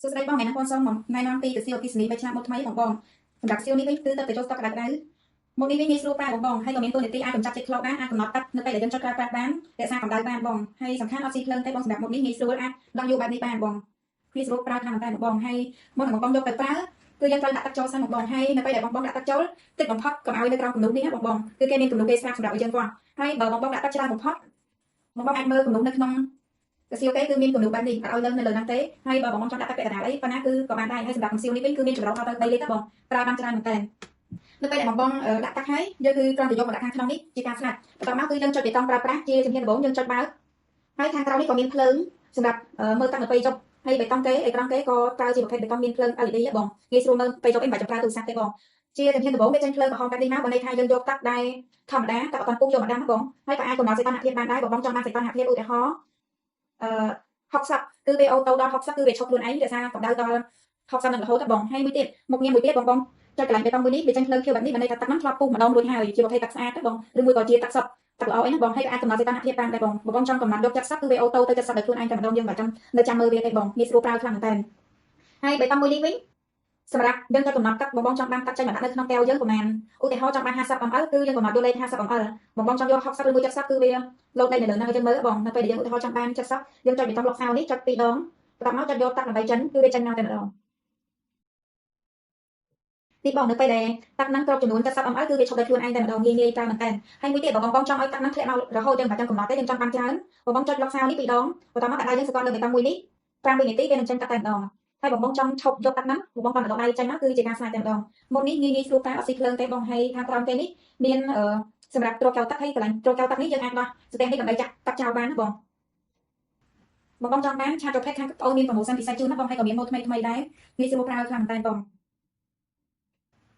សួស្តីបងថ្ងៃនេះបងសូមមកណែនាំពីកសៀវអគ្គិសនី3ឆ្នាំមុតថ្មីបងបងសម្រាប់សៀវនេះវិញគឺទៅតែចូលស្តុកក្តៅក្តៅមុខនេះវិញងាយស្រួលប្រើបងបងហើយក៏មានតួនាទីអាចកម្ចាត់ជាតិក្លូបានអាចកំណត់ទឹកនៅពេលដែលយើងចុចប្រើប្រាស់បានរក្សាកម្ដៅបានបងហើយសំខាន់អត់ស៊ីភ្លើងទេបងសម្រាប់មុខនេះងាយស្រួលអាចដោះយូរបែបនេះបានបងងាយស្រួលប្រើខ្លាំងមែនតើបងហើយមុននឹងបងបងយកទៅប្រើគឺយើងត្រូវដាក់ទឹកចូលសិនបងបងហើយនៅពេលដែលបងបងដាក់ទឹកចូលតិចបំផុតកុំឲ្យនៅក្រោមគំនូសនេះណាបងបងគឺគេមានគំនូសគេស្រាប់សម្រាប់ឲ្យយើងគាត់ហើយបើបងបងដាក់ទឹកច្រើនបំផុតបងបងអាចមើលគំនូសនៅក្នុងកសៀវគេគឺមានគំនូសបែបនេះអត់ឲ្យនៅលើហ្នឹងទេហើយបើបងបងចង់ដាក់ទឹកពាក់កណ្ដាលអីប៉ុណ្ណាគឺក៏បានដែរហើយសម្រាប់កសៀវនេះវិញគឺមានចម្រោះដល់ទៅ3លីត្របងប្រើបានច្រើនមែនតើនៅពេលដែលបងបងដាក់ទឹកហើយយើងគឺគ្រាន់តែយកមកដាក់ខាងក្នុងនេះជាការស្លាច់បន្ទាប់មកគឺយើងចុចប៊ូតុងប្រើប្រាស់ជាជំហានដំបូងយើងចុចបើកហើយខាងក្រោមនេះក៏មានភ្លើងសម្រាប់មើលទឹកនៅពេលយប់ហើយបេតុងគេអេក្រង់គេក៏ប្រើជាប្រភេទបេតុងមានភ្លើង LED បងងាយស្រួលមើលពេលយប់អីមិនបាច់ប្រើទូរស័ព្ទទេបងជាជំហានដំបូងវាចេញភ្លើងក្រហមបែបនេះមកបើន័យថាយើងយកទឹកដែលធម្មតាទឹកអត់ទាន់ពុះយកមកដាំបងហើយក៏អាចកំណត់សីតុណ្ហភាពបានដែរបើបងចង់បានសីតុណ្ហភាពឧទាហរណ៍អឺ60គឺវា auto ដល់60គឺវាឈប់ខ្លួនឯងរក្សាកម្ដៅដល់60នឹងរហូតបងហើយមួយទៀតមុខងារមួយទៀតបងបងចុចកន្លែងបេតុងមួយនេះវាចេញភ្លើងខៀវបែបនេះបើន័យថាទឹកហ្នឹងធ្លាប់ពុះម្ដងរួចហើយជាប្រភេទទឹកស្អាតទេបងឬមួយក៏ជាទឹកសុទ្ធទឹកល្អអីណាបងហើយអាចកំណត់សីតុណ្ហភាពបានដែរបងបើបងចង់កំណត់យក70គឺវា auto ទៅ70ដោយខ្លួនឯងតែម្ដងយើងមិនចាំនៅចាំមើលវាទេបងងាយស្រួលប្រើខ្លាំងមែនតើហើយបេតុងមួយនេះវិញសម្រាប់យើងចុចកំណត់ទឹកបងបងចង់បានទឹកចេញមកដាក់នៅក្នុងកែវយើងប្រហែលឧទាហរណ៍ចង់បាន50 ml គឺយើងកំណត់យកលេខ50 ml បងបងចង់យក60ឬមួយ70គឺវាលោតលេខនៅលើហ្នឹងឲ្យយើងមើលបងនៅពេលដែលយើងឧទាហរណ៍ចង់បាន70យើងចុចប៊ូតុងលុកសោនេះចុច2ដងបន្ទាប់មកចុចយកទឹកដើម្បីចេញគឺវាចេញមកតែម្ដងនេះបងនៅពេលដែលទឹកហ្នឹងគ្រប់ចំនួន70 ml គឺវាឈប់ដោយខ្លួនឯងតែម្ដងងាយងាយប្រើមែនតើហើយមួយទៀតបើបងបងចង់ឲ្យទឹកហ្នឹងធ្លាក់មករហូតយើងមិនចាំកំណត់ទេយើងចង់បានច្រើនបងបងចុចលុកសោនេះ2ដងបន្ទាប់មកដាក់ដៃយើងសង្កត់លើបេតុងមួយនេះ5វិនាទីវានឹងចេញទឹកតែម្ដងហើយបងបងចង់ឈប់យកទឹកហ្នឹងបងបងគាត់មកដៃចេញមកគឺជាការស្លាយតែម្ដងមុខនេះងាយងាយស្រួលប្រើអត់ស៊ីភ្លើងទេបងហើយខាងក្រោមគេនេះមានសម្រាប់ទ្រកែវទឹកហើយកន្លែងទ្រកែវទឹកនេះយើងអាចដោះស្ទះនេះដើម្បីចាក់ទឹកចោលបានណាបងបងបងចង់បាន chat ប្រភេទខាងប្អូនមាន promotion ពិសេសជូនណាបងហើយក៏មានម៉ូតថ្មីថ្មីដែរងាយស្រួលប្រើខ្លាំងមែនតើបង។